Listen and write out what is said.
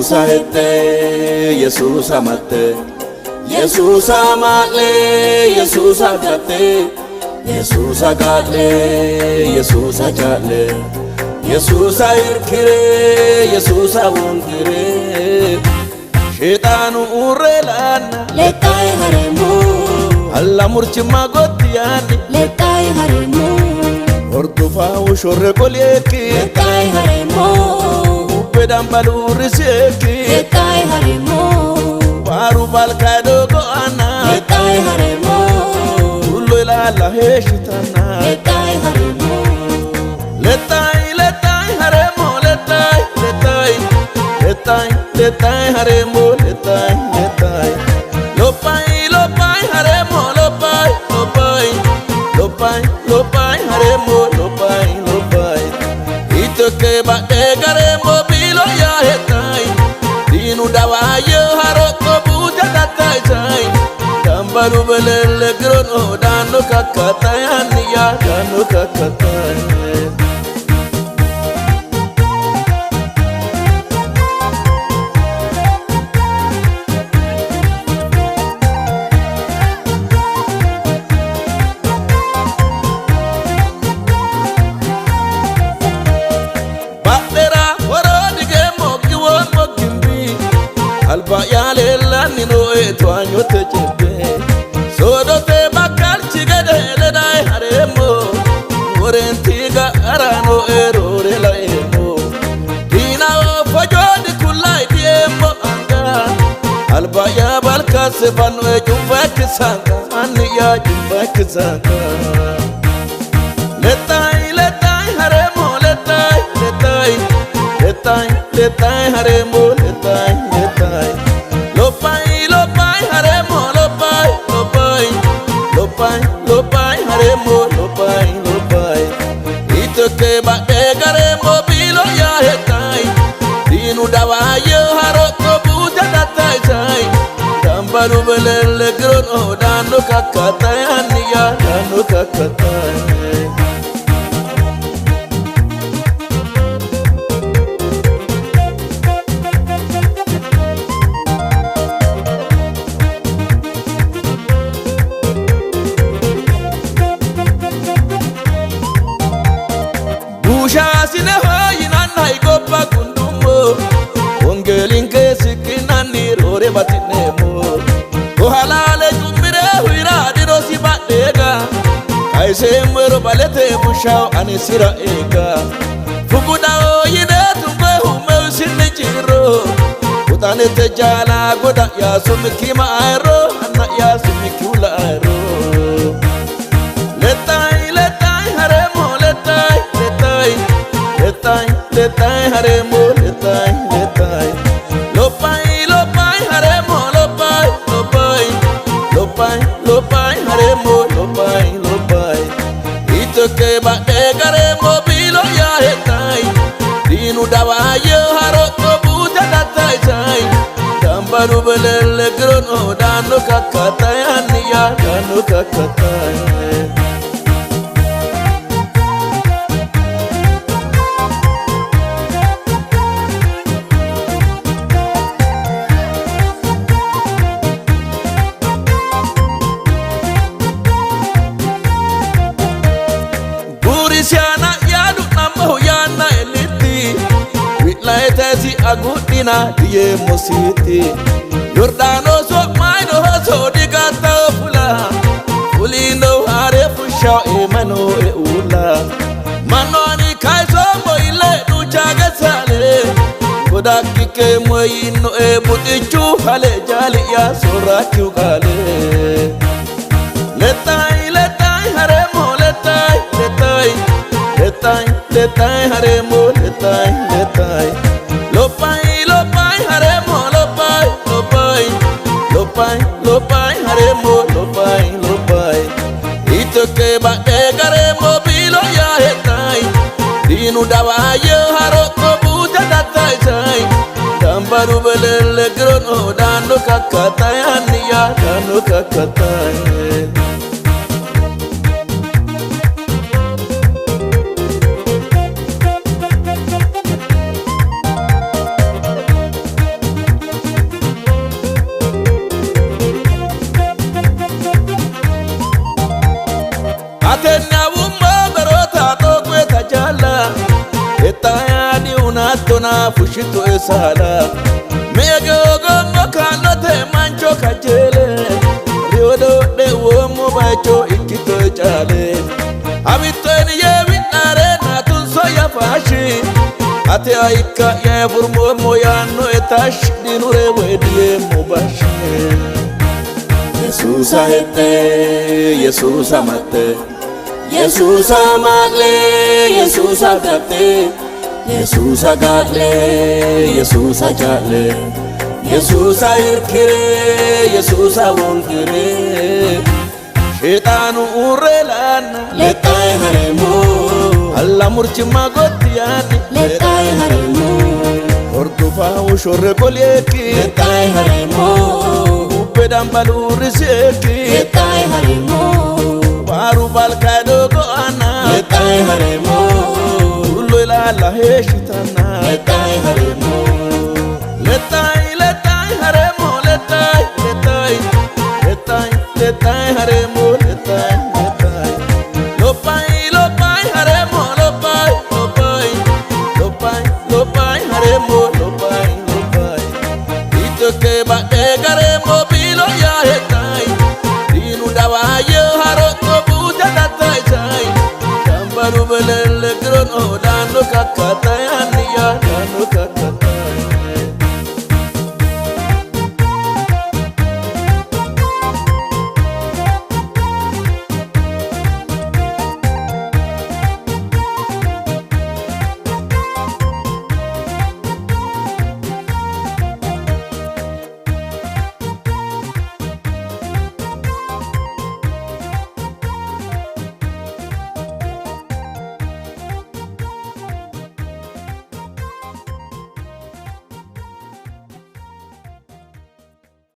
Yesuusa hexxe, Yesuusa maxxe, Yesuusa maa'le, Yesuusa gatte, Yesuusa gaa'le, Yesuusa jaa'le, Yesuusa irkire, Yesuusa wonqire, Sheexaanu uurre la'anna, Lexxayi hareemmo, alla murchimma gotti yaanni, lexxayi hareemmo, hordofaa shorre qoleekki, lexxayi hareemmo, bubbe dambalu riseekki, lexxayi hareemmo, baaru balkayi doogo aanna, lexxayi hareemmo, tullo ilaalla heeshshitanna. Lexxayi hareemmo, Lexxayi lexxayi hareemmo lexxayi lexxayi lexxayi lexxayi hareemmo lexxayi lexxayi lophayi lophayi hareemmo lophayi lophayi lophayi lophayi hareemmo lophayi lophayi itokke badhe gareemmo biilo'ya hexxayi diinu dawaayyo harokko buuja tattayisayi dambalu belelle girono daanno kakkatayi hanniya daanno kakkatayi. Badhera horo digeemmo giwoommo gimbi alba'ya leellanni nooe towaanyote cebbe soodote bakkalchi gede ledayi hareemmo worenti ga'ara nooe roore laeemmo diinaho fojoodi kullayi dieemmo anga alba'ya balkasse fannoe cunfa ikkisanka anni'ya cunfa ikkisanka. Lexxayi lexxayi hareemmo lexxayi lexxayi lexxayi lexxayi hareemmo lexxayi lexxayi lophayi lophayi hareemmo lophayi lophayi lophayi lophayi hareemmo lophayi lophayi itokke badhe gareemmo biilo'ya hexxayi diinu dawaayyo harokko buuja tattayisayi dambalu belelle girono daanno kakkatayi hanniya daanno kakkatayi. Bushaasineho yinanna gobba gundummo wongeelinke sikkinanni roore bati'neemmo ko halaale cu'mire huyira dirosi badheega kayiseemmero balete bushaho anisira eega fugudaho yine tungoe humeusinni cirro buxanete jaala goda'ya sumikkima ayirro anna'ya sumikkiula ayirro. Lexxayi lexxayi hareemmo lexxayi lexxayi lexxayi lexxayi hareemmo lexxayi lexxayi lophayi lophayi hareemmo lophayi lophayi lophayi lophayi hareemmo lophayi lophayi itokke badhe gareemmo biilo'ya hexxayi diinu dawaayyo harokko buuja tattayisayi dambalu belelle girono daanno kakkatayi hanniya daanno kakkatayi. Buurisiyaana yaadu'nammohu yaanna elitti wi'layitesi agudhina diyeemmosiitti Yordaanooso mayinoho soodigattaho fula fuliinohu haare fushshaho eemano e'uulla mannu ani kayisoommo ille duuchaage saale godakkikkeemmo yiinnoe buxichu hale jaali'ya soorraakkihu qaale. Lexxayi lexxayi hareemmo lexxayi lexxayi lexxayi lexxayi hareemmo lexxayi lexxayi lophayi lophayi hareemmo lophayi lophayi lophayi lophayi hareemmo lophayi lophayi itokke badhe gareemmo biilo'ya hexxayi diinu dawaayyo harokko buuja tattayisayi dambalu belelle girono daanno kakkatayi hanniya daanno kakkatayi. Fushshittoe saala me googommo kaa'lote mancho kajeele riwodoodhe woommo bayicho ikkittoe caale hawittoeni yee wi'naare naatunso yafaashi ate ayikka yee furmoommo yaannoe tashshi dinure woy diyeemmo bashshi. Yesuusa hexxe, Yesuusa maxxe, Yesuusa maa'le, Yesuusa gatte, Yesuusa gaa'le, Yesuusa jaa'le, Yesuusa irkire, Yesuusa wonqire, Sheexaanu uurre laanna Lexxayi hareemmo. Alla murchimma gotti yaanni Lexxayi hareemmo. Hordofaahu shorre qolyeekki Lexxayi hareemmo. Bubbe dambalu uurriseekki Lexxayi hareemmo. Baaru balkayi doogo aana Lexxayi hareemmo. Tullo ilaalla heeshshitanna Lexxayi hareemmo.